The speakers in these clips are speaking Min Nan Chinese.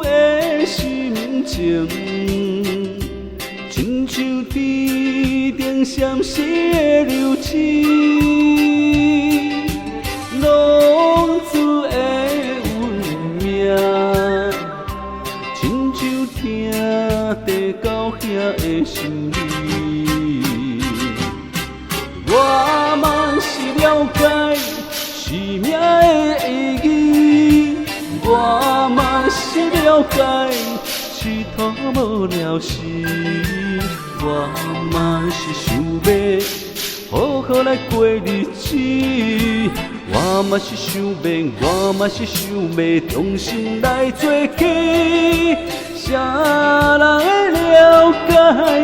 的心情，親像天頂閃爍的流星，浪子的運命，親像疼地狗兄的心理。我嘛是了解生命的意義，我嘛是了解蜍土無聊時，我嘛是想欲好好來過日子，我嘛是想欲，我嘛是想欲重新來做起。啥人會了解？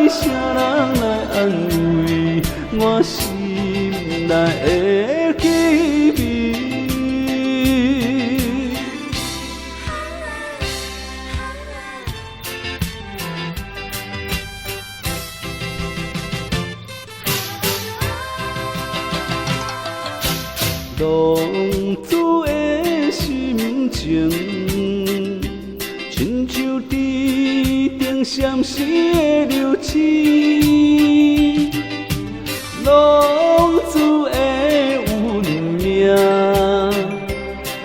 啥人來安慰我心內的滋味？浪子的心情，親像天頂閃爍的流星，浪子的運命，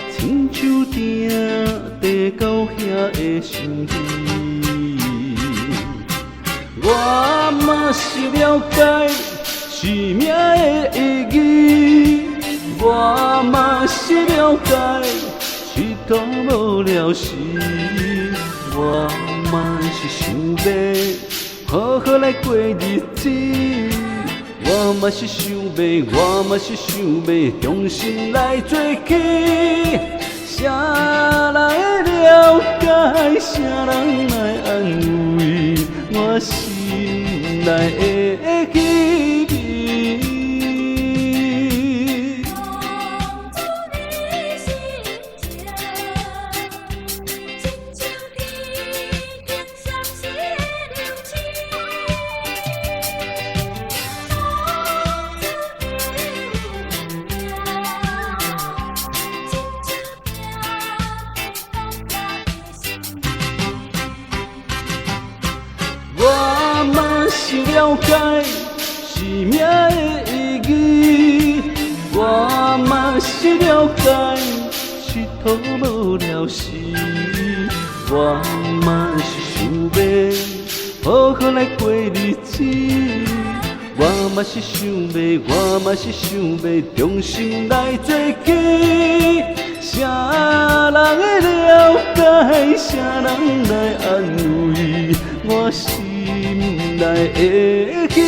親像疼地狗兄的心理。我嘛是了解生命的意義，我嘛是了解蜍土無聊時，我嘛是想欲好好來過日子，我嘛是想欲，我嘛是想欲重新來做起。啥人會了解？啥人來安慰我心內的滋味？浪子的心情，親像天頂閃爍的流星，浪子的運命，親像疼地狗兄的心理。我嘛是了解生命的意義，我嘛是了解蜍土無聊時，我嘛是想欲好好來過日子，我嘛是想欲，我嘛是想欲重新來做起。啥人會了解？啥人來安慰我心內的滋味？